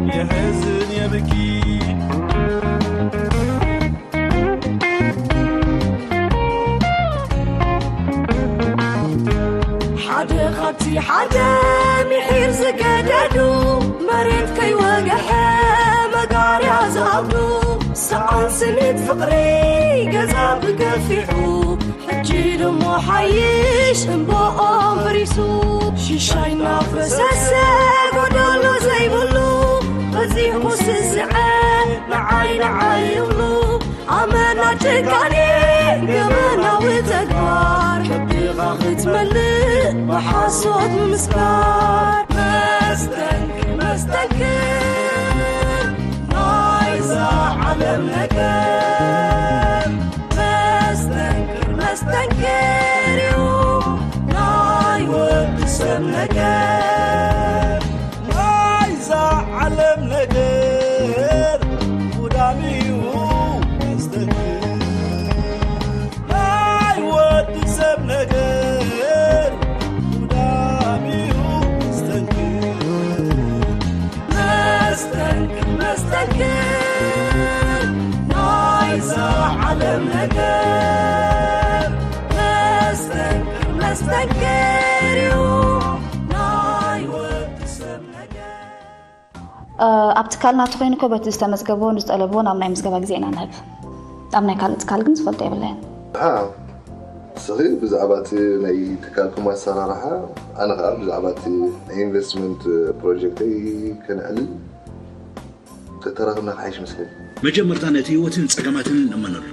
የሕዝን የብኪ። ሓደ ካብቲ ሓደ ምሒር ዝገደዱ፣ መሬት ከይወግሐ መጋርያ ዝኣብዱ፣ ሰኣን ስኒት ፍቕሪ ገዛ ብገፊሑ፣ ሕጂ ድሞ ሓይሽ እምባኦም ፈሪሱ፣ ሽሻይ እናፈሰሰ ጎደሎ ዘይብሉ፣ በዚሑ ስስዐ ንዓይ ንዓይ ይብሉ። ኣመና ጭካኔ ገበናዊ ተግባር፣ ከብድኻ ክትመልእ ብሓሶት ምምስካር። መስተንክር መስተንክር ናይዛ ዓለም ነገር፣ መስተንክር መስተንክር እዩ ናይ ወዲ ሰብ ነገር። ናይዛ ዓለም ነገር ጉዳም እዩ መስተንክር። ናይ ወዲ ሰብ ነገር ጉዳም እዩ መስተንክር። መስተንክር መስተንክር ናይዛ ዓለም ነገር። መስተንክር መስተንክር እዩ ናይ ወዲ ሰብ ነገር። ኣብ ትካልና ተኾይኑ እኮ በቲ ዝተመዝገቦ ንዝጠለብዎ ናብ ናይ ምዝገባ ግዜ ኢና ንህብ። ኣብ ናይ ካልእ ትካል ግን ዝፈልጦ የብለይን። ኣሃ፣ ንስኺ ብዛዕባ እቲ ናይ ትካልኩም ኣሰራርሓ፣ ኣነ ኸኣ ብዛዕባ እቲ ናይ ኢንቨስትመንት ፕሮጀክተይ ከነዕልል ተተራኽብና ክሓይሽ መስለኒ። መጀመርታ ነቲ ህይወትን ጸገማትን ንእመነሉ።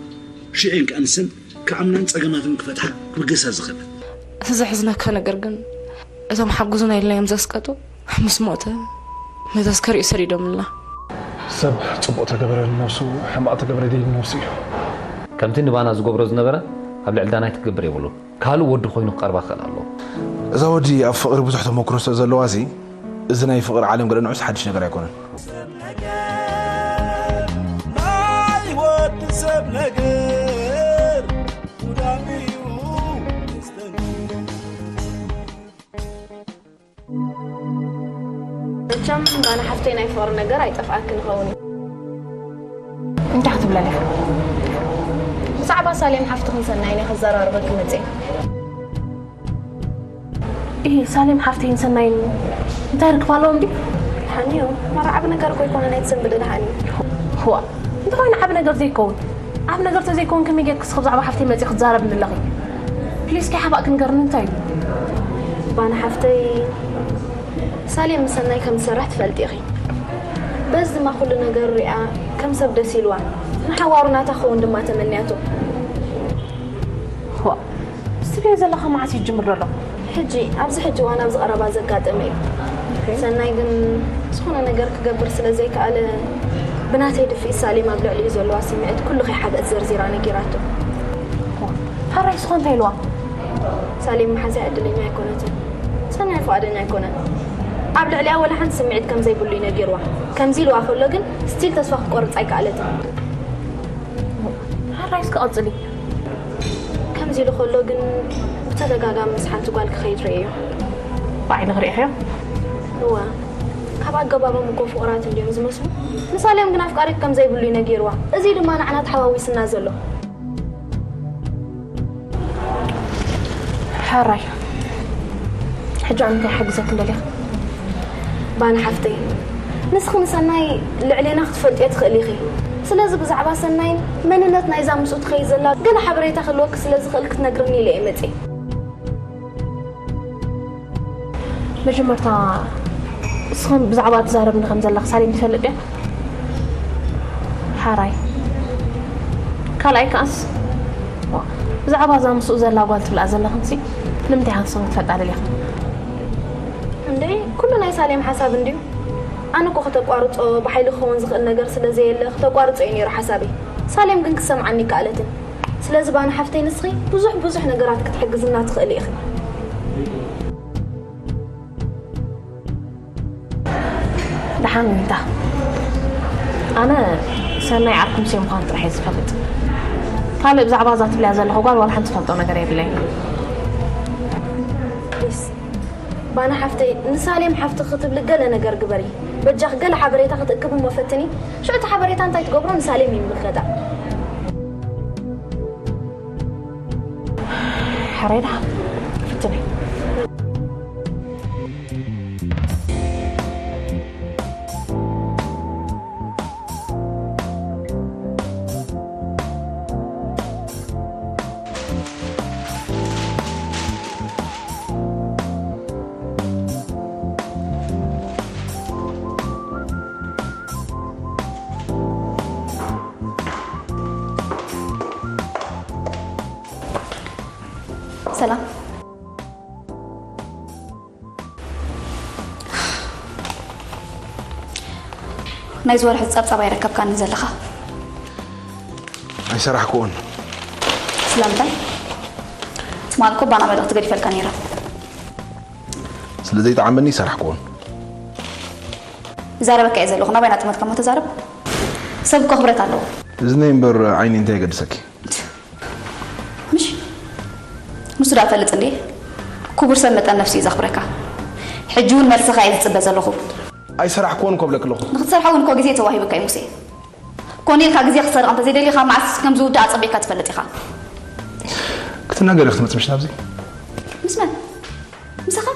ሽኤን ከኣ ንሰን ክኣምናን ጸገማትን ክፈትሓ ክብገሳ ዝኽእላ። እቲ ዘሕዝነካ ነገር ግን እቶም ሓግዙና ኢልናዮም ዘስቀጡ ምስ ሞተ መተስከሪኡ ሰዲዶምልና። ሰብ ጽቡቕ ተገበረ ንነብሱ፣ ሕማቕ ተገበረ ደይ ንነብሱ እዩ። ከምቲ ንባና ዝገብሮ ዝነበረ ኣብ ልዕሊ ዳናይት ክገብር የብሉን። ካልእ ወዲ ኮይኑ ክቐርባ ክኽእል ኣለዎ። እዛ ወዲ ኣብ ፍቕሪ ብዙሕ ተመክሮ ስለ ዘለዋ እዚ እዚ ናይ ፍቕሪ ዓለም ገለ ንዑስ ሓድሽ ነገር ኣይኮነን። ናይ ወዲ ሰብ ነገር ጉዳም እዩ። መቸም ባና ሓፍተይ ናይ ፍቕሪ ነገር ኣይጠፍኣክን ይኸውን እዩ። እንታይ ክትብለኒ ኢኺ? ብዛዕባ ሳሌም ሓፍትኽን ሰናይን እየ ከዘራርበኪ መፅየ። እሂ፣ ሳሌም ሓፍተይን ሰናይን እንታይ ርክብ ኣለዎም ድዩ? ደሓን እዩ። መራ ዓቢ ነገር እኮ ኣይኮነን፣ ኣይትሰንብዲ ደሓን እዩ። ዋእ፣ እንተኾይኑ ዓቢ ነገር ዘይከውን? ዓቢ ነገር ተዘይከውን ከመይ ጌርኪ እስኺ ብዛዕባ ሓፍተይ መፂኺ ትዛረብኒ ኣለኺ? ፕሊስ ከይሓባእኪ ንገርኒ እንታይ እዩ? ባና ሓፍተይ ሳሌም ምስ ሰናይ ከም ዝሰርሕ ትፈልጢ ኢኺ። በዚ ድማ ኩሉ ነገር ሪኣ ከም ሰብ ደስ ኢልዋ። ንሓዋሩ ናታ ክኸውን ድማ ተመንያቶ። ዋእ፣ ትብልዮ ዘለኺ መዓስ እዩ ዝጅምር ዘሎ? ሕጂ፣ ኣብዚ ሕጂ እዋን ኣብዚ ቀረባ ዘጋጠመ እዩ። ሰናይ ግን ዝኾነ ነገር ክገብር ስለ ዘይከኣለ ብናተይ ድፍኢት ሳሌም ኣብ ልዕሊኡ ዘለዋ ስምዒት ኩሉ ከይሓብአት ዘርዚራ ነጊራቶ። ዋእ፣ ሕራይ እስኸ እንታይ ኢልዋ? ሳሌም መሓዛይ ዕድለኛ ኣይኮነትን። ሰናይ ፍቓደኛ ኣይኮነን። ኣብ ልዕሊኣ ወላ ሓንቲ ስምዒት ከም ዘይብሉ እዩ ነጊርዋ። ከምዚ ኢልዋ ከሎ ግን ስቲል ተስፋ ክትቆርጽ ኣይከኣለትን። ሕራይ እስከ ቀጽሊ። ከምዚ ኢሉ ከሎ ግን ብተደጋጋሚ ምስ ሓንቲ ጓል ክኸይድ ርእየዮ። ብዓይንኺ ርኢኽዮ? እወ። ካብ ኣገባቦም እኮ ፍቑራት እንድዮም ዝመስሉ። ንሳሌም ግን ኣፍቃሪት ከም ዘይብሉ እዩ ነጊርዋ። እዚ ድማ ንዓና ተሓዋዊስና ዘሎ። ሕራይ፣ ሕጂ ኣነ እንታይ ክሕግዘኪ ደሊኺ? ባና ሓፍተይ፣ ንስኺ ንሰናይ ልዕሌና ክትፈልጥዮ ትኽእሊ ኢኺ። ስለዚ ብዛዕባ ሰናይን መንነት ናይዛ ምስኡ ትኸይድ ዘላ ገለ ሓበሬታ ክህልወኪ ስለ ዝኽእል ክትነግርኒ ኢለ እየ መጺኤ። መጀመርታ እስኽን ብዛዕባ ትዛረብኒ ከም ዘለኺ ሳሌም ትፈልጥ ድያ? ሓራይ። ካልኣይ ከኣስ፣ ዋ፣ ብዛዕባ እዛ ምስኡ ዘላ ጓል ትብልኣ ዘለኽንሲ ንምንታይ ኢኻ ንስኽን ክትፈልጣ ደሊኽን? እንዴ፣ ኩሉ ናይ ሳሌም ሓሳብ እንድዩ። ኣነ እኮ ከተቋርጾ ብሓይሊ ክኸውን ዝኽእል ነገር ስለ ዘየለ ክተቋርጾ እዩ ነይሩ ሓሳበይ። ሳሌም ግን ክትሰምዓኒ ኣይከኣለትን። ስለዚ ባና ሓፍተይ ንስኺ ብዙሕ ብዙሕ ነገራት ክትሕግዝና ትኽእሊ ኢኺ። ደሓን ዊንታ፣ ኣነ ሰናይ ዓርኩም ሴ ምዃን ጥራሕ እየ ዝፈልጥ። ካልእ ብዛዕባ እዛ ትብልያ ዘለኹ ጓል ዋላ ሓንቲ ዝፈልጦ ነገር የብለይን። ፕሊስ ባና ሓፍተይ ንሳሌም ሓፍቲ ክትብሊ ገለ ነገር ግበሪ። በጃኽ ገለ ሓበሬታ ክትእክብ እሞ ፈትኒ። ሽዑ እቲ ሓበሬታ እንታይ ትገብሮ ንሳሌም ይምልከታ። ሕሬዳ ፍትነ። ሰላም። ናይ ዝወርሒ ጸብጻብ ኣይረከብካኒ ዘለኻ። ኣይሰራሕክዎን። ስለምንታይ? ትማሊ እኮ ባና መልእኽቲ ገዲፈልካ ነይረ። ስለ ዘይጠዓመኒ ኣይሰራሕክዎን። ይዛረበካ እየ ዘለኹ። ናባይ ናጥመትካ እሞ ተዛረብ። ሰብ እኮ ክብረት ኣለዎ። እዝነይ እምበር ዓይኒ እንታይ የገድሰኪ? ምሽ ንሱ ዳ ፈልጥ እንዴ? ክቡር ሰብ መጠን ነፍሲ እዩ ዘኽብረካ። ሕጂ እውን መልስኻ እየ ዝጽበ ዘለኹ። ኣይሰራሕክዎን እኮ ብለኪ ኣለኹ። ንክትሰርሖ እውን እኮ ግዜ ተዋሂቡካ እዩ ሙሴ። ኮነ ኢልካ ግዜ ክትሰርቕ እንተዘይደሊኻ መዓስ ከም ዝውዳእ ኣጸቢቕካ ትፈልጥ ኢኻ። ክትናገሪ ክትመጽምሽ ናብዚ? ምስ መን? ምሳኻ?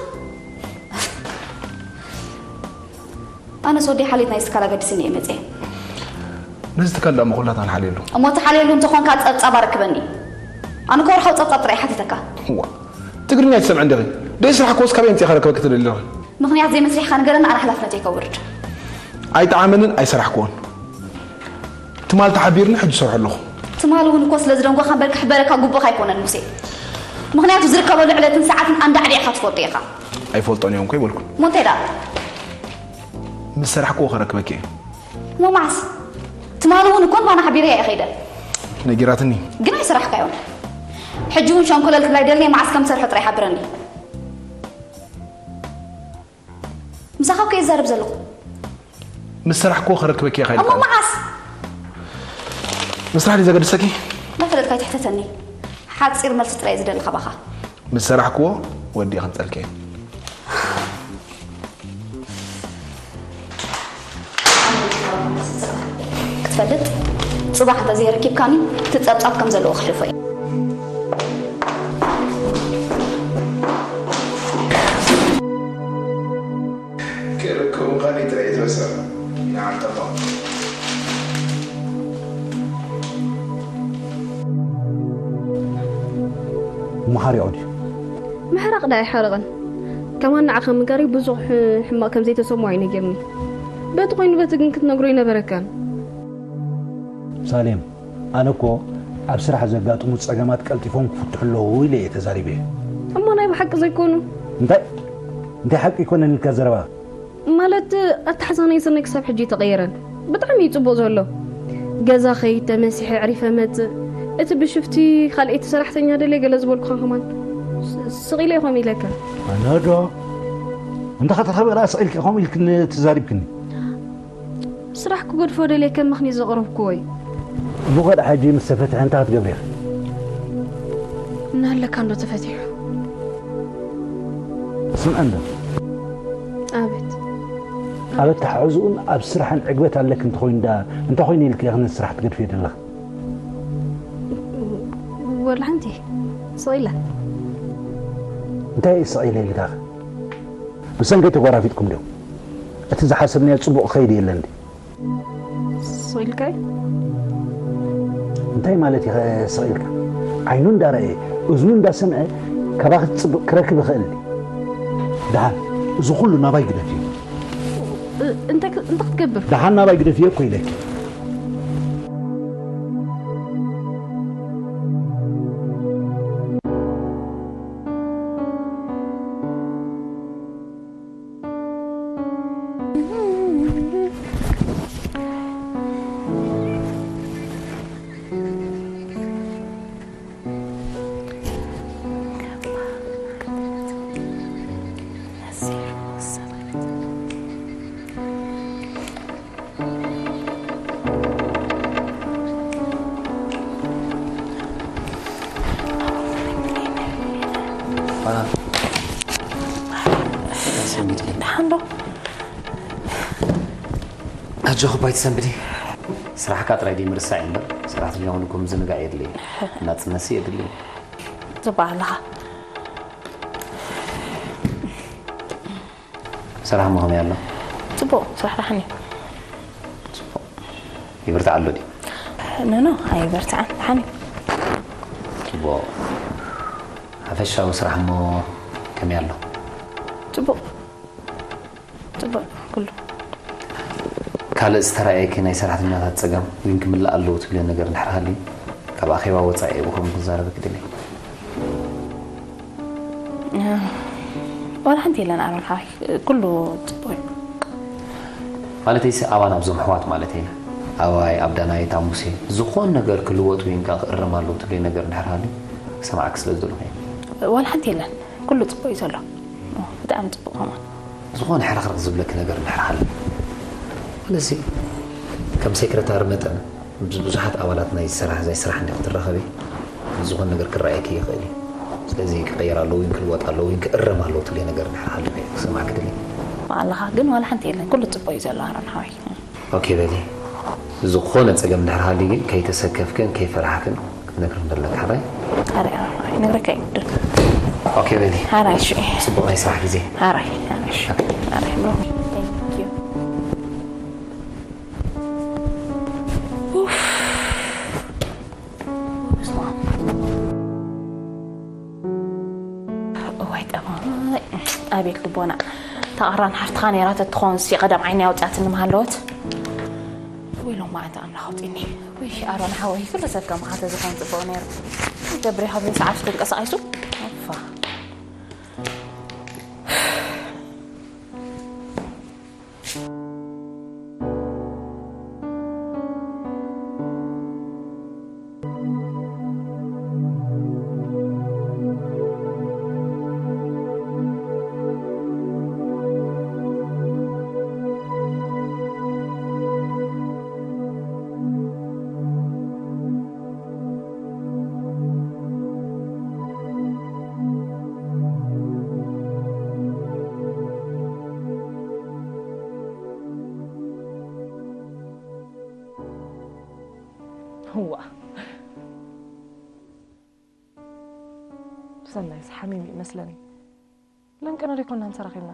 ኣነስ ወዲ ሓሌት ናይ ትካል ኣገዲስኒ እየ መፅየ። ነዚ ትካል ደኣ መኹላታ ንሓልየሉ። እሞ ትሓልየሉ እንተኾንካ ጸብጻብ ኣረክበኒ። ኣነ እኮ ወርሓዊ ጸብጻብ ጥራይ ሓቲተካ። ዋ፣ ትግርኛ ኣይትሰምዕን ዲኺ? ደይ ስራሕ ኮስ ካበይ ኣምፂእኻ ረክበኪ ትደሊ ኣለኺ? ምኽንያት ዘይመስሪሕካ ንገረኒ፣ ኣነ ሓላፍነተይ ከውርድ። ኣይጠዓመንን ኣይሰራሕክዎን። ትማል ተሓቢርኒ ሕጂ ሰርሑ ኣለኹ። ትማል እውን እኮ ስለ ዝደንጎኻ እምበር ክሕበረካ ጉቡእካ ኣይኮነን ሙሴ። ምኽንያቱ ዝርከበሉ ዕለትን ሰዓትን ኣንዳዕዲዕካ ትፈልጦ ኢኻ። ኣይፈልጦን እዮም እኮ ይበልኩን። እሞ እንታይ ደኣ? ምስ ሰራሕክዎ ከረክበኪ እየ። እሞ መዓስ? ትማሊ እውን እኮ ንባና ሓቢረያ እየ ከይደ። ነጊራትኒ። ግን ኣይሰራሕካዮን። ሕጂ እውን ሸንኮለል ክብላ ይደልኒ፣ መዓስ ከም ትሰርሖ ጥራይ ሓብረኒ። ምሳኻ እኮ እየ ዝዛረብ ዘለኹ። ምስ ሰራሕክዎ ከረክበኪ እየ ከይደ። እሞ መዓስ? ምስራሕ ድዩ ዘገድሰኪ? እንዳፈለጥካ ኣይትሕተተኒ። ሓፂር መልሲ ጥራይ እየ ዝደሊ ካባኻ። ምስ ሰራሕክዎ ወዲእ ከምፀልኪ እየ። ክትፈልጥ፣ ፅባሕ እንተዘይረኪብካኒ እቲ ፀብፃብ ከም ዘለዎ ከሕልፎ እየ። ክእለኩም ምዃነይ ጥራይ እየ ዝረስዕ። ንዓንተባ። መሓሪቑ ድዩ? ምሕራቕ ደኣ ኣይሓረቐን። ከማን ንዓኻ ምግባረይ ብዙሕ ሕማቕ ከም ዘይተሰምዖ እዩ ነጊሩኒ። በቲ ኮይኑ በቲ ግን ክትነግሮ ኣይነበረካን። ሳሌም፣ ኣነ እኮ ኣብ ስራሕ ዘጋጥሙ ጸገማት ቀልጢፎም ክፍትሑ ኣለዉ ኢለ እየ ተዛሪበ። እሞ ናይ ብሓቂ ዘይኮኑ? እንታይ? እንታይ ሓቂ ኣይኮነን ኢልካ ዘረባ? ማለት ኣተሓዛናይ ስርናይ ክሳብ ሕጂ ኣይተቐየረን። ብጣዕሚ እዩ ጽቡቕ ዘሎ። ገዛ ኸይድ ተመሲሐ ኣዕሪፈ መጽእ። እቲ ብሽፍቲ ካልኣይቲ ሰራሕተኛ ደልየ ገለ ዝበልኩኻ ከማን ስ- ስቕ ኢለ እየ ከምኡ ኢለካ። ኣነ ዶ? እንተ ኸተኸበራ ስቕ ኢልኪ ከምኡ ኢልክኒ ተዛሪብክኒ። ስራሕ ክገድፎ ደልየ ከም ምኽንያት ዘቕረብክዎ እዩ። እሞ ኸድኣ ሕጂ ምስ ተፈትሐ እንታይ ክትገብሪ ኢኺ? እናሃለካ እንዶ ተፈቲሑ። ስምዐ እንዶ። ኣቤት። ኣብ ኣተሓሕዝኡን ኣብ ስራሕን ዕግበት ኣለኪ እንተኾይኑ ደኣ እንታይ ኮይኑ ኢልኪ ኢኺ ነቲ ስራሕ ትገድፍዮ ዘለኺ? ወላ ሓንቲ። ስቕ ኢለ። እንታይ ስቕ ኢለ ኢልካኺ? ብሰንከይ ተጓራፊጥኩም ድዮም? እቲ ዝሓሰብናዮ ጽቡቕ ክኸይድ የለን ድዩ? ስቕ ኢልካይ? እንታይ ማለት እዩ ስቕ ኢልካ? ዓይኑ እንዳረኣየ፣ እዝኑ እንዳሰምዐ ካባኺ ጽቡቕ ክረክብ ይኽእል ድዩ? ደሓን፣ እዚ ኩሉ ናባይ ግደፍዮ። እ- እንታይ ክ- እንታይ ክትገብር? ደሓን ናባይ ግደፍዮ እኮ ኢለኪ። ደሓን ዶ? ኣጆኺ እባ ኣይትሰንብዲ። ስራሕካ ጥራይ ድዩ ምርሳዕ እምበር፣ ሰራሕተኛ እውን እኮ ምዝንጋዕ የድልይ። ናጽነትሲ የድልይ። ጽቡቕ ኣለኻ። ስራሕ እሞ ከመይ ኣሎ? ጽቡቕ፣ ስራሕ ደሓን እዩ። ጽቡቕ። ይብርታዕ ኣሎ ድዩ? ኖ፣ ኖ፣ ኣይበርትዓን፣ ደሓን እዩ። ጽቡቕ። ሓፈሻዊ ስራሕ እሞ ከመይ ኣሎ? ጽቡቕ፣ ጽቡቕ፣ ኩሉ። ካልእ ዝተራእየኪ ናይ ሰራሕተኛታት ጸገም ወይ ክምላእ ኣለዎ ትብልዮ ነገር እንድሕር ሃልዩ፣ ካብ ኣኼባ ወጻኢ ብኸምኡ ክዛረበኪ ደልየ። ዋላ ሓንቲ የለን ኣሮን ሓወይ፣ ኩሉ ጽቡቕ እዩ። ማለተይሲ ኣባና ኣብዞም ኣሕዋት ማለት እየ። ኣባይ፣ ኣብ ዳናይት፣ ኣብ ሙሴ ዝኾን ነገር ክልወጥ ወይ እንካ ክእረም ኣለዎ ትብልዮ ነገር እንድሕር ሃልዩ ክሰምዓኪ ስለ ዝደለኹ እየ። ዋላ ሓንቲ የለን፣ ኩሉ ጽቡቕ እዩ ዘሎ። ብጣዕሚ ጽቡቕ ከማን። ዝኾነ ሕርኽርኽ ዝብለኪ ነገር እንድሕር ሃልዩ፣ ማለትሲ ከም ሴክረታሪ መጠን ምስ ብዙሓት ኣባላት ናይ ስራሕ ናይ ስራሕ እንድሕር ትራኸቢ ዝኾነ ነገር ክረኣየኪ ይኽእል እዩ። ስለዚ ክቐየር ኣለዎ ወይ ክልወጥ ኣለዎ ወይ ክእረም ኣለዎ ትብልዮ ነገር እንድሕር ሃልዩ እየ ክሰምዓኪ ደልየ። ኣለኻ ግን ዋላ ሓንቲ የለን፣ ኩሉ ጽቡቕ እዩ ዘሎ ኣሮን ሓወይ። ኦኬ በሊ። ዝኾነ ጸገም እንድሕር ሃልዩ ግን ከይተሰከፍክን ከይፈራሕክን ክትነግርኒ ኣለኪ ሓራይ? ኣረ ኣሮን ሓወይ፣ ነግረካ እዩ ግድን። ኦኬ በሊ። ሓራይ እሺ። ጽቡቕ ናይ ስራሕ ግዜ። ሓራይ፣ ሓራይ እሺ። ሓራይ ብሮ። Thank you። ኡፍ። በስመ ኣብ። እዋይ ጠባይ፣ ኣቤት ልቦና። እታ ቐራን ሓፍትኻ ነይራ ተትኾንሲ ቀደም ዓይኒ ኣውፅኣትኒ ምሃለወት። ወይ ሎማዓንቲ ኣምላኽ ኣውፅኒ። ወይ ኣሮን ሓወይ፣ ኩሉ ሰብ ከማኻ ተዝኾን ፅቡቕ ነይሩ። ገብሬ ካብ ዘይሰዓቱ ተንቀሳቒሱ። ኣፋ። እዋ፣ ሰናይስ ሓሚሙ ይመስለኒ። ለንቀና ደይኮናን ተራኺብና።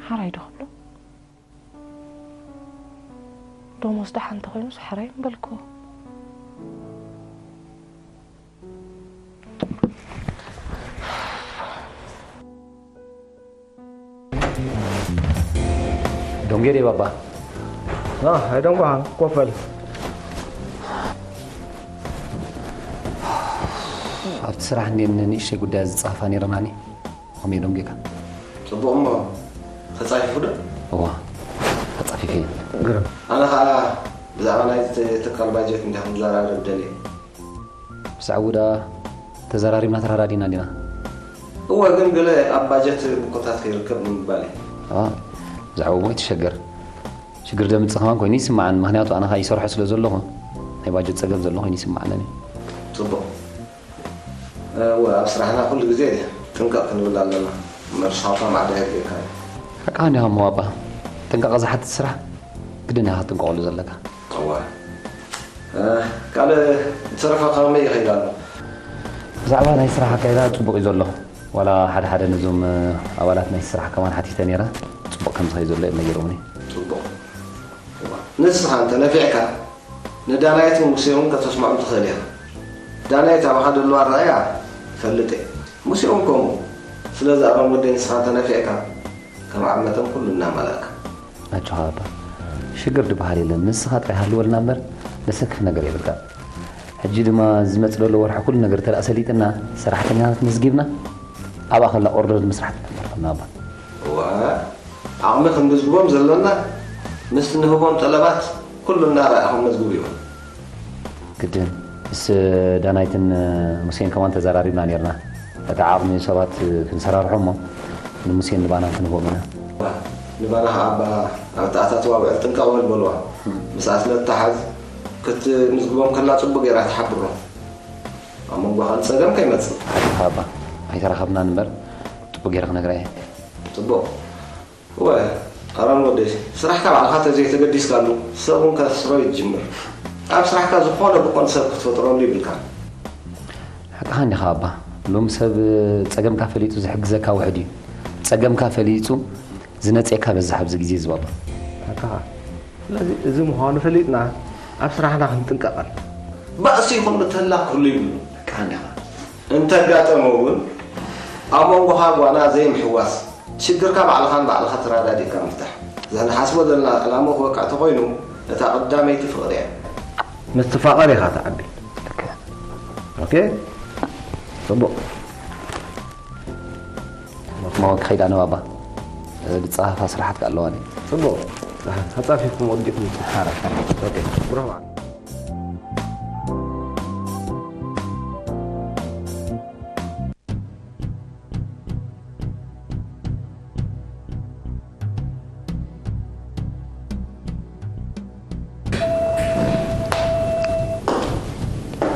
ሓራይ ዶ ክብሎ? ደሞዝ ደሓን እንተኾይኑስ ሓራይ ምበልክዎ። ደንጎየ ድየ ባባ? ኣይደንጓኻን፣ ኮፍ በል። ኣብቲ ስራሕ እንድየን ንእሽተይ ጉዳያት ዝጸሓፋ ነይረናኒ። ከመይ ደንጉየካ? ጽቡቕ እሞ ተጻፊፉ ዶ? እዋ ተጻፊፈ እየ። ግርም። ኣነ ኸኣ ብዛዕባ ናይ ትካል ባጀት እንዲኹም ዘራርብ ደልየ። ብዛዕባኡ ደኣ ተዘራሪብና ተረዳዲእና ዲና? እወ ግን ገለ ኣብ ባጀት ብኮታት ከይርከብ ንምባል እዩ። ብዛዕባኡ እሞ ኣይትሸገር። ሽግር ደምጽእ ከማን ኮይኑ ይስምዓኒ፣ ምኽንያቱ ኣነ ኸኣ ይሰርሖ ስለ ዘለኹ ናይ ባጀት ጸገም ዘሎ ኮይኑ ይስምዓኒ። ጽቡቕ። እወ ኣብ ስራሕና ኩሉ ግዜ ጥንቀቕ ክንብል ኣለና። መርሳውታ ማዕዳ የድልየካ እዩ። ሓቅኻ እንዲኻ እሞ ባባ፣ ጥንቃቐ ዝሓትት ስራሕ ግድን ኢኻ ክትጥንቀቐሉ ዘለካ። እወ። ካልእ ዝተረፈ ከመይ ይኸይድ ኣሎ? ብዛዕባ ናይ ስራሕ ኣካይዳ ጽቡቕ እዩ ዘሎ። ዋላ ሓደ ሓደ ነዞም ኣባላት ናይ ስራሕ ከማን ሓቲተ ነይረ። ጽቡቕ ከም ዝኸይድ ዘሎ እዮም ነጊሮምኒ። ጽቡቕ። ንስኻ እንተ ነፊዕካ ንዳናይትን ሙሴውን ከተስምዖም ትኽእል ኢኻ። ዳናይት ኣባኻ ደለዋ ኣረኣእያ እፈልጥ እየ። ሙሴውን ከምኡ። ስለዚ ኣሮን ወደይ ንስኻ እንተ ነፊዕካ ከም ዓመቶም ኩሉ እናመላእካ። ኣጆኻ ኣባ፣ ሽግር ድበሃል የለን። ንስኻ ጥራይ ሃልወልና እምበር ዘሰክፍ ነገር የብልካን። ሕጂ ድማ ዝመጽእ ዘሎ ወርሒ ኩሉ ነገር እንተ ደኣ ሰሊጥና ሰራሕተኛታት መዝጊብና ኣብኣ ከላ ኦርደር ንምስራሕ ትጀምር ኣባ። እዋ ዓቕሚ ክንምዝግቦም ዘሎና ምስ ንህቦም ጠለባት ኩሉ እናረኣኹም መዝግቡ ይኹን። ግድን ምስ ዳናይትን ሙሴን ከማን ተዘራሪብና ኔርና። እቲ ዓቕሚ ሰባት ክንሰራርሖ እሞ ንሙሴን ንባናን ክንህቦም ኢና። ንባና ኸዓ ኣብ ኣተኣታትዋ ውዕል ጥንቃቕ በል በልዋ። ምስኣ ስለ ትተሓዝ ክትምዝግቦም ከላ ጽቡቕ ጌራ ትሓብሮ። ኣብ መንጎ ኸዓ ጸገም ከይመጽእ። ሓይኻ ኣባ ኣይተራኸብናን እምበር ጥቡቕ ጌረ ክነግራ እየ። ጽቡቕ። እወ ኣሮን ወደይ፣ ስራሕካ ባዕልኻ ተዘይተገዲስካሉ ሰብ እውን ከስሮ እዩ ዝጅምር። ኣብ ስራሕካ ዝኾነ ብኾን ሰብ ክትፈጥረሉ ይብልካን። ሓቅኻ እንዲኻ ኣባ፣ ሎሚ ሰብ ጸገምካ ፈሊጡ ዝሕግዘካ ውሑድ እዩ። ጸገምካ ፈሊጡ ዝነጽየካ በዝሕ ኣብዚ ግዜ እዚ ባባ። ሓቅኻ። ስለዚ እዚ ምዃኑ ፈሊጥና ኣብ ስራሕና ክንጥንቀቕ ኣለና። ባእሲ ይኹን ምትህላኽ ክህሉ ይብሉ። ሓቅኻ እንዲኻ። እንተጋጠመ እውን ኣብ መንጎኻ ጓና ዘይምሕዋስ ሽግርካ ባዕልኻን ባዕልኻ ተራዳዲእካ ምፍታሕ። እዚ ንሓስቦ ዘለና ዕላምኡ ክበቅዕ ተኾይኑ እታ ቀዳመይቲ ፍቕሪ እያ። ምስትፋቐር ኢኻ ትዓቢ። ኦኬ? ጽቡቕ። እሞ ክኸይድ ኣነ ባባ። ዝጸሓፋ ስራሓት ከኣ ኣለዋኒ። ጽቡቕ። ተጻፊፍኩም ወዲኹም። ሓራ። ኦኬ። ብሩኽ በዓል።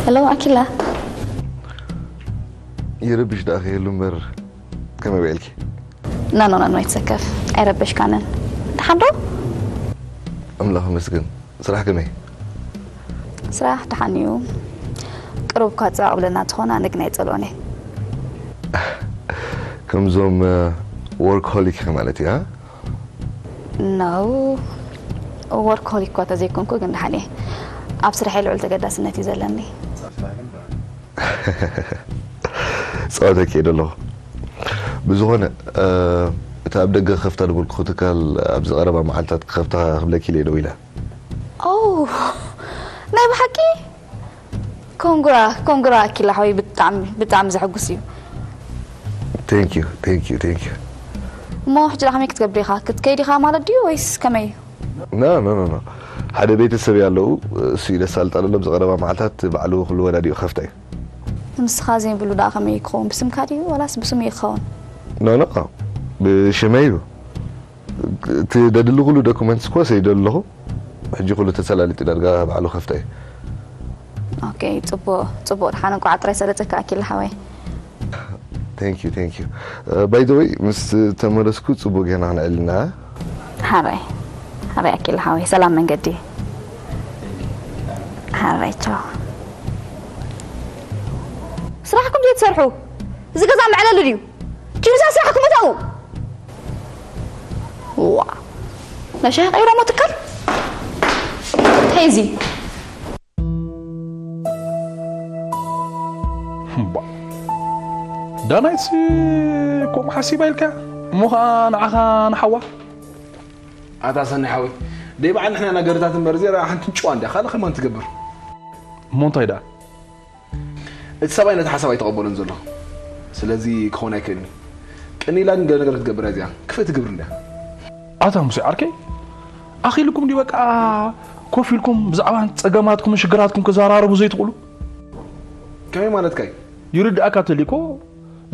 ሄሎ ኣኪላ። ይርብሽ ደኣ ከይህሉ እምበር ከመይ ውዒልኪ? ናኖ ናኖ ኣይትሰከፍ፣ ኣይረበሽካንን። ደሓን ዶ? ኣምላኽ ይመስገን። ስራሕ ከመይ? ስራሕ ደሓን እዩ። ቅሩብ እኳ ጽዕቕ ክብለና እንተኾነ ኣነ ግን ኣይጸልኦን እየ። ከምዞም ወርክሆሊክ ኢኺ ማለት እዩ? No፣ ወርክሆሊክ እኳ ተዘይኮንኩ ግን ደሓን እየ። ኣብ ስርሐይ ልዑል ተገዳስነት እዩ ዘለኒ። ጸወተኪ እየ ደለኹ። ብዝኾነ እታ ኣብ ደገ ክኸፍታ ዝበልኩኺ ትካል ኣብዚ ቀረባ መዓልታት ክኸፍታ ክብለኪ ኢለ እየ ደዊለ። ኦ ናይ ብሓቂ ኮንግራ ኮንግራ ኣኪላ ሓወይ ብጣዕሚ ብጣዕሚ ዘሐጉስ እዩ። Thank you thank you thank you። እሞ ሕጂ ደኣ ከመይ ክትገብር ኢኻ ክትከይድ ኢኻ ማለት ድዩ ወይስ ከመይ እዩ? No no no no ሓደ ቤተሰብ እየ ኣለዉ እሱ እዩ ዘሳልጣ ዘሎ ብዝቐረባ መዓልታት ባዕሉ ኩሉ ወዳዲኡ ክኸፍታ እዩ። ንስኻ ዘይብሉ ደኣ ከመይ ክኸውን ብስምካ ድዩ ዋላስ ብስሙ እዩ ክኸውን? No no ብሽመይ እዩ። እቲ ደድሊ ኩሉ ዶኩመንትስ እኮ ሰይደ ኣለኹ። ሕጂ ኩሉ ተሰላሊጡ ዳርጋ ባዕሉ ከፍታ እዩ። ኦኬ ጽቡቕ ጽቡቕ ደሓን እንቋዕ ጥራይ ሰለጠካ ኣኪል ሓወይ። Thank you thank you። By the way ምስ ተመለስኩ ጽቡቕ ጌና ክንዕልና። ሓራይ ሓራይ ኣኪል ሓወይ ሰላም መንገዲ። ሓራይ ቻው። ስራሕኩም ዘይትሰርሑ እዚ ገዛ መዕለሉ ድዩ? ኪምሳ ስራሕኩም እተዉ። ናይ ሻሂ ቀይሮሞ ትካል? እንታይ እዚ? እምባ ዳናይትሲ ከምኡ ሓሲባ ኢልካ እሞ ኸዓ ንዓኻ ንሓዋ ኣታ ሰኒ ሓወይ ደይ በዓል ንሕና ኢና ገርታት እምበር እዚኣ ሓንቲ ጭዋ እንድያ ካልእ ከማን ትገብር እሞ እንታይ ደኣ እቲ ሰብኣይ ነቲ ሓሳብ ኣይተቐበሎን ዘሎ ስለዚ ክኾን ኣይክእልን እዩ ቅኒ ኢላ ግን ገለ ነገር ክትገብር እያ እዚኣ ክፍእቲ ግብሪ እንድያ ኣታ ሙሴ ዓርከይ ኣኺልኩም ድዩ በቃ ኮፍ ኢልኩም ብዛዕባ ጸገማትኩምን ሽግራትኩም ክዘራረቡ ዘይትኽእሉ ከመይ ማለትካ እዩ ይርድኣካ ተልዩ እኮ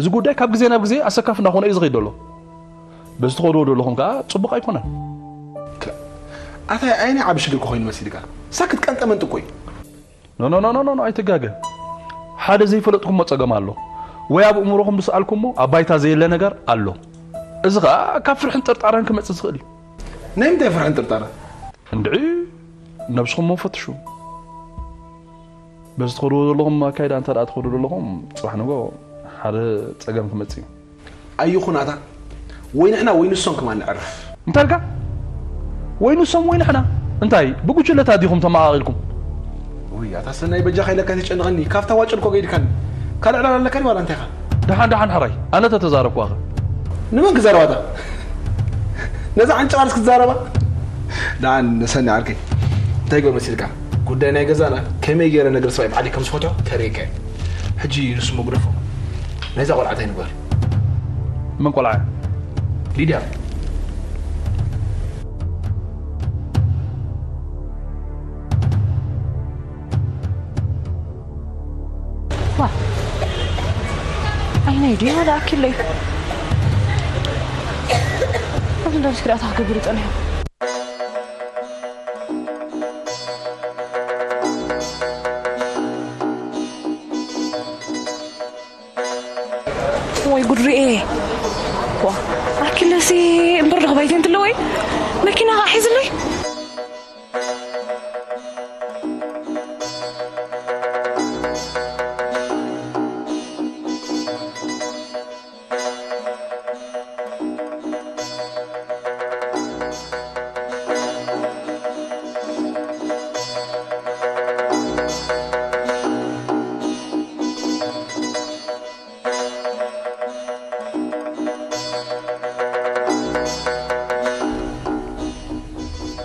እዚ ጉዳይ ካብ ግዜ ናብ ግዜ ኣሰካፊ እናኾነ እዩ ዝኸይድ ዘሎ በዚ ትኸድዎ ዘለኹም ከዓ ጽቡቕ ኣይኮነን ኣታ ኣየናይ ዓቢ ሽግር ክኾይኑ መሲልካ ሳክት ቀንጠመንጢ እኮ እዩ ኖኖኖኖኖ ኣይትጋገ ሓደ ዘይፈለጥኩሞ ጸገም ኣሎ ወይ ኣብ እምሮኹም ዝሰኣልኩሞ ኣብ ባይታ ዘየለ ነገር ኣሎ እዚ ኸዓ ካብ ፍርሕን ጥርጣረን ክመጽእ ዝኽእል እዩ ናይ ምንታይ ፍርሕን ጥርጣረን እንድዒ ነብስኹም ፈትሹ በዚ ትኸድዎ ዘለኹም ኣካይዳ እንተ ደኣ ትኸዱ ዘለኹም ጽባሕ ንጎ ሓደ ጸገም ክመጽእ እዩ ኣይኹን ኣታ ወይ ንሕና ወይ ንሶም ከማን ንዕርፍ እንታይ ኢልካ ወይ ንሶም ወይ ንሕና እንታይ ብጉጅለታት ዲኹም ተመቓቒልኩም ውይ ኣታ ሰናይ በጃኻ ኢለካ ተጨንቐኒ ካብታ ዋጭል ኮ ገይድካኒ ካልእ ዕላል ኣለካ ድዩ ዋላ እንታይ ኢኻ ደሓን ደሓን ሕራይ ኣነ ተተዛረብኳኸ ንመን ክዛረባታ ነዛ ዓንጨባርስ ክትዛረባ ደሓን ሰኒ ዓርከይ እንታይ ግበር መሲልካ ጉዳይ ናይ ገዛና ከመይ ገይረ ነገር ሰብኣይ ባዕለይ ከም ዝፈትሖ ተርእየካ ሕጂ ንሱ መጉደፎ ናይዛ ቆልዓ እንታይ ንግበር መን ቆልዓ ሊድያ ዋ ዓይነይ ድዩ ወላ ኣኪለይ እንደ ስክሪያታ ክገብር ይጠንያ ወይ ጉድ ርኤ ኣኪለሲ እምበር ረኽባይት እንትለወይ መኪና ሒዝለይ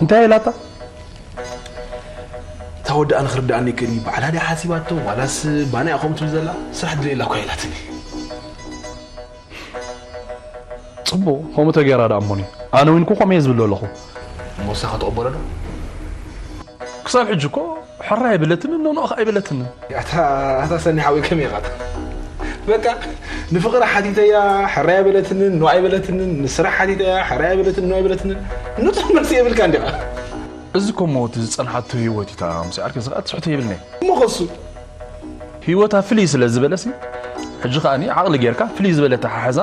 እንታይ ኢላታ እታ ወዲ ኣነ ክርድኣኒ ይክእል እዩ ባዕላ ድያ ሓሲባቶ ዋላስ ባና ኢኹም ትብል ዘላ ስራሕ ድልየላ እኳ ኢላትኒ ጽቡቕ ከምኡ ተገይራ ደኣ እሞኒ ኣነ ዊንኩ ከምየ ዝብል ኣለኹ እሞ ንሳ ከተቕበሎ ዶ ክሳብ ሕጂ እኮ ሕራይ ኣይበለትንን ኖኖ ኸዓ ኣይበለትንን ኣታ ሰኒ ሓወይ ከመይ ኢኻ በቃ ንፍቕራ ሓቲተያ ሕራይ ኣይበለትንን ኖ ኣይበለትንን ንስራሕ ሓቲተያ ሕራይ ኣይበለትንን ኖ ኣይበለትንን ንጹህ መልሲ የብልካ እንዲኻ እዚ ኮሞ እቲ ዝጸንሓቶ ህይወት እዩ እታ ምስ ዓርከይ ዝኸኣ ትስሕቶ የብልኒ እሞ ኸሱ ህይወታ ፍልይ ስለ ዝበለሲ ሕጂ ከኣኒ ዓቕሊ ጌርካ ፍልይ ዝበለ ኣተሓሕዛ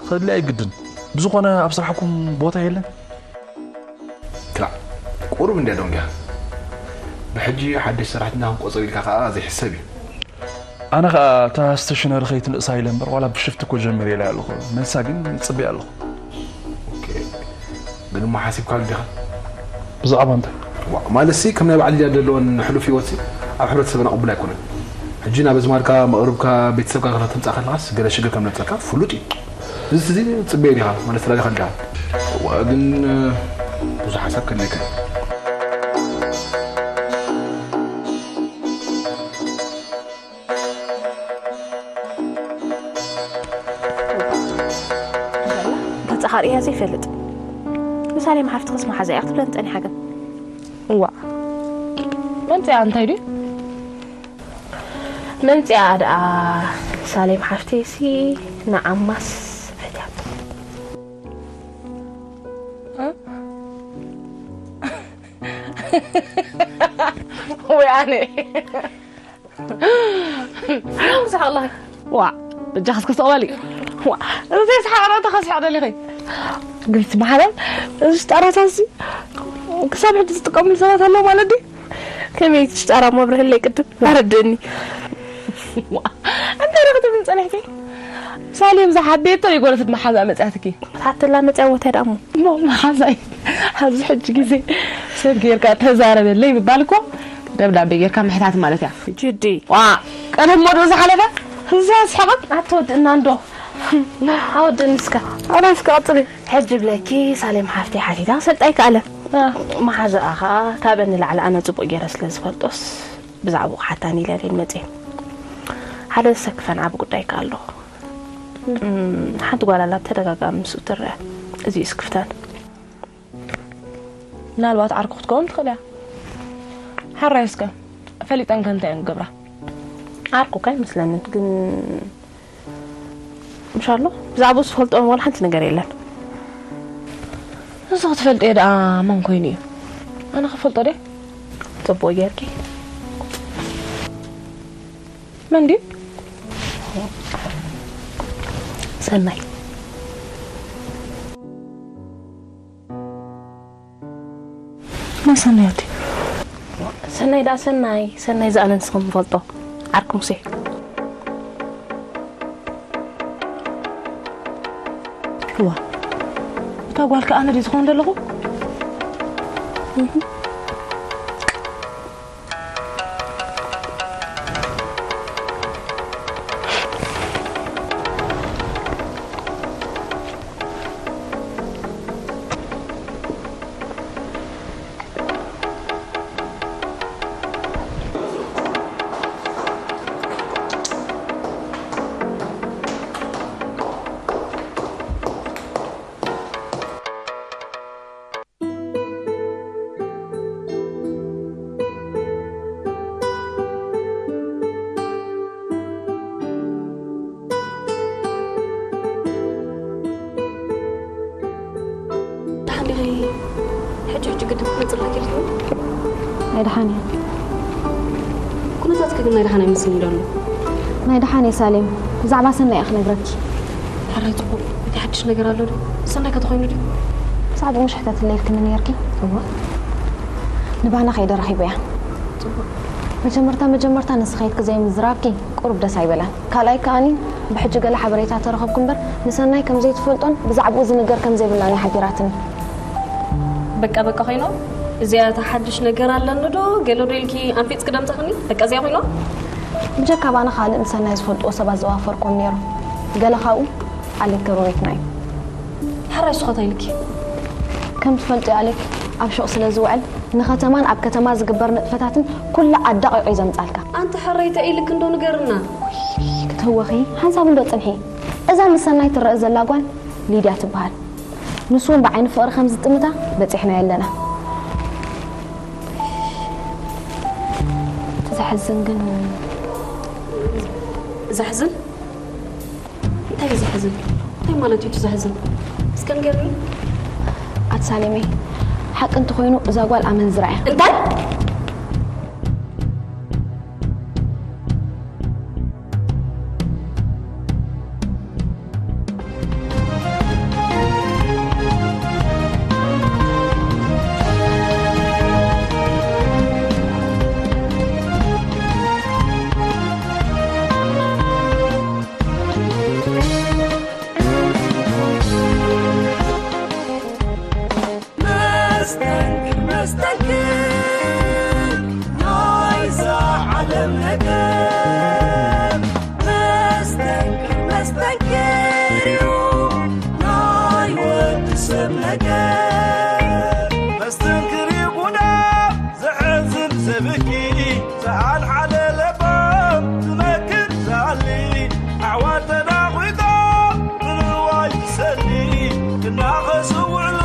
ክህልያ ይግድን ብዝኾነ ኣብ ስራሕኩም ቦታ የለን ትላዕ ቁሩብ እንድያ ደንጉያ ብሕጂ ሓድሽ ሰራሕተኛ ክንቆጽር ኢልካ ከኣ ዘይሕሰብ እዩ ኣነ ኸኣ እታ ስቴሽነሪ ከይትንእሳ ኢለ እምበር ዋላ ብሽፍቲ እኮ ጀሚረ ኢለ ኣለኹ መልሳ ግን ይጽበያ ኣለኹ ግን እሞ ሓሲብካሉ ዲኻ ብዛዕባ እንታይ ማለት ሲ ከም ናይ በዓል ልያ ዘለወን ሕሉፍ ህይወት ሲ ኣብ ሕብረተሰብና ቅቡል ኣይኮነን ሕጂ ናብ ኣዝማድካ መቕርብካ ቤተሰብካ ከተምጻእ ከለኻስ ገለ ሽግር ከም ነብጸካ ፍሉጥ እዩ እዚ ስዚ ጽበየ ዲኻ ማለት ስላሊኻ ዲኻ እዋ ግን ብዙሕ ሓሳብ ከድልየካ እዩ ገጻኻ ርእያ ዘይፈልጥ ንሳሌም ሓፍትኽስ መሓዛ እያ ክትብለን ጸኒሓ ግን እዋ መምፅያ እንታይ ድዩ መምፅያ ደኣ ሳሌም ሓፍተይሲ ንዓማስ ፈትያቶ ወይ ኣነ ብዛዕባ ኣላህ ዋ በጃኻ እስከ ተቕበሊ ዋ እዚ ሰሓቕና ተኸስሐ ደሊኺ ግልቲ ማሕበር እዚ ሽጣራታሲ ክሳብ ሕጂ ዝጥቀምሉ ሰባት ኣለዉ ማለት ድዩ ከመይ ሽጣራ መብርህለይ ቅድም ኣረድእኒ እንታይ ረኽትብን ጸኒሕቲ ሳሌም ዝሓተቶ ይጎረስት መሓዛ መጽያትኪ። ሓተላ መጽያ ወተ ደኣ እሞ። እሞ መሓዛይ ኣብዚ ሕጂ ግዜ ሰብ ጌርካ ተዛረበለይ ምባል እኮ ደብዳቤ ጌርካ ምሕታት ማለት እያ። ጅዲ። ዋ፣ ቀደም ሞዶ ዝሓለፈ እዛ ስሓቐት ኣትወድእና እንዶ። ኣወድእኒ እስከ። ኣነ እስከ ቀጽሊ። ሕጂ ብለኪ ሳሌም ሓፍቲ ሓቲታ ክሰልጣ ኣይከኣለን። አ። መሓዛኣ ኸኣ ካብአን ንላዕሊ ኣነ ጽቡቕ ገይረ ስለ ዝፈልጦስ ብዛዕባኡ ክሓታኒ ኢለ እየ መጽየ። ሓደ ዘሰክፈን ዓቢ ጉዳይ ከኣ ኣሎ። እም፣ ሓንቲ ጓል ኣላ ብተደጋጋሚ ምስኡ ትረአ። እዚ እዩ ስክፍታን። ምናልባት ዓርኩ ክትከውን ትኽእል እያ። ሓራይ እስከ ፈሊጠን ከ እንታይ እየን ክገብራ? ዓርኩ እኳ ኣይመስለንን፣ ግን ምሻሎ ብዛዕባኡ ዝፈልጦ ዋላ ሓንቲ ነገር የለን። ንሱ ክትፈልጦ እየ ደኣ መን ኮይኑ እዩ? ኣነ ክፈልጦ ድየ? ጽቡቕ ጌርኪ። መን ድዩ? ሰናይ። መን ሰናይ ኣቲ? ሰናይ ደኣ ሰናይ፣ ሰናይ ዝኣነ ንስኹም ትፈልጦ። ዓርኪ ሙሴ። እዋ፣ እታ ጓል ከኣ ኣነ ድዩ ዝኾን ዘለኹ? እህ። ደሓን ዲኺ? ሕጂ ሕጂ ግድን ክመጽእ ኣለኪ ኢልኪ? ናይ ደሓን እየ። ኩነታትኪ ግን ናይ ደሓን ኣይመስልን ዶ ኣሎ? ናይ ደሓን እየ ሳሌም። ብዛዕባ ሰናይ እየ ክነግረኪ። ሕራይ ጽቡቕ። እቲ ሓድሽ ነገር ኣሎ ድዩ? ሰናይ ከ ተኾይኑ ድዩ? ብዛዕባኡ ምሽ ሕተትለይ ኢልክኒ ነይርኪ? እወ። ንባና ከይደ ረኺበያ። ጽቡቕ። መጀመርታ መጀመርታ ንስኺ ኢልኪ ዘይምዝራብኪ ቁሩብ ደስ ኣይበላን። ካልኣይ ከኣኒ ብሕጂ ገለ ሓበሬታ ተረኸብኩ እምበር ንሰናይ ከም ዘይትፈልጦን ብዛዕባኡ ዝንገር ከም ዘይብላን እያ ሓቢራትኒ። በቃ በቃ ኮይኖ እዚኣ እታ ሓድሽ ነገር ኣለኒ ዶ ገለ ዶ ኢልኪ ኣንፊጽኪ ደምጻኽኒ? በቃ እዚኣ ኮይኖ? ብጀካ ባና ካልእ ንሰናይ ዝፈልጥዎ ሰባት ዘዋፈርኩም ነይሩ። ገለ ካብኡ ኣሌክ ጎረቤትና እዩ። ሕራይ ስኸታ ኢልኪ? ከም ትፈልጢ ኣሌክ ኣብ ሹቕ ስለ ዝውዕል ንኸተማን ኣብ ከተማ ዝግበር ንጥፈታትን ኩሉ ኣዳቒቑ እዩ ዘምጻልካ። ኣንቲ ሕራይ እንታይ ኢልክ እንዶ ንገርና? ክትህወኺ ሓንሳብ እንዶ ጽንሒ። እዛ ምስ ሰናይ ትረአ ዘላ ጓል ሊድያ ትበሃል። ንሱ እውን ብዓይኒ ፍቕሪ ከም ዝጥምታ በጺሕናዮ ኣለና። እቲ ዘሕዝን ግን ዘሕዝን? እንታይ እዩ ዘሕዝን? እንታይ ማለት እዩ እቲ ዘሕዝን? እስከ ንገርኒ። ኣቲ ሳሌመይ፣ ሓቂ እንተኾይኑ እዛ ጓል ኣመንዝራ እያ። እንታይ? መስተንክር፣ መስተንክር ናይዛ ዓለም ነገር። መስተንክር፣ መስተንክር እዩ ናይ ወዲ ሰብ ነገር። መስተንክር እዩ ጉዳም ዘሕዝን ዘብኪ፣ ዝሓልሓለ ለባም ዝመክር ዝኣሊ፣ ኣሕዋት ተዳኺጦም ንንዋይ ዝሰሊ፣ ክናኸሱ ውዕሉ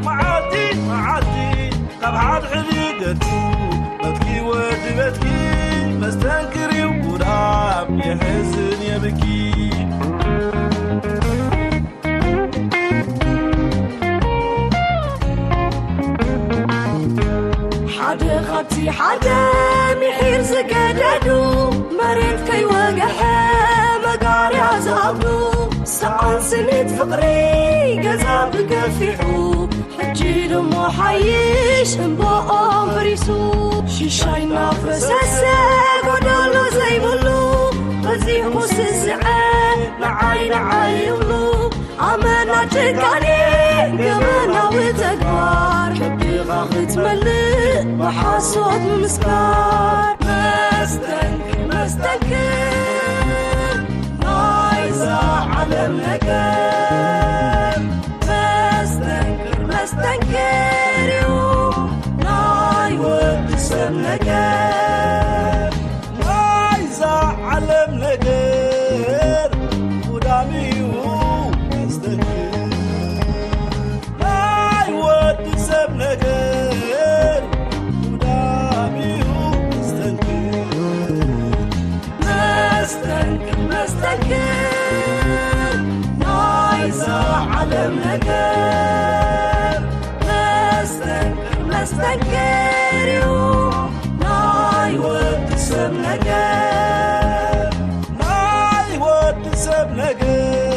መዓልቲ መዓልቲ። ካብ ሓድሕድ ይገድፉ በትኪ ወዲ በትኪ፣ መስተንክር እዩ ጉዳም የሕዝን የብኪ። ሓደ ካብቲ ሓደ ምሒር ዝገደዱ፣ መሬት ከይወግሐ መጋርያ ዝኣብዱ፣ ሰኣን ስኒት ፍቕሪ ገዛ ብገፊሑ፣ ሕጂ ድሞ ሓይሽ እምባኦም ፈሪሱ። ሽሻይ እናፈሰሰ ጎደሎ ዘይብሉ፣ በዚሑ ስስዐ ንዓይ ንዓይ ይብሉ ኣመና ጭካኔ ገበናዊ ተግባር ከብድኻ ክትመልእ ብሓሶት ምስካር መስተንክር መስተንክር ናይዛ ዓለም ነገር መስተንክር መስተንክር እዩ ናይ ወዲ ሰብ ነገር ናይዛ ዓለም ነገር ውዳም እዩ መስተንክር ናይ ወዲ ሰብ ነገር ውዳም እዩ መስተንክር መስተንክር መስተንክር ናይዛ ዓለም ነገር መስተንክር መስተንክር እዩ ናይ ወዲ ሰብ ነገር ናይ ወዲ ሰብ ነገር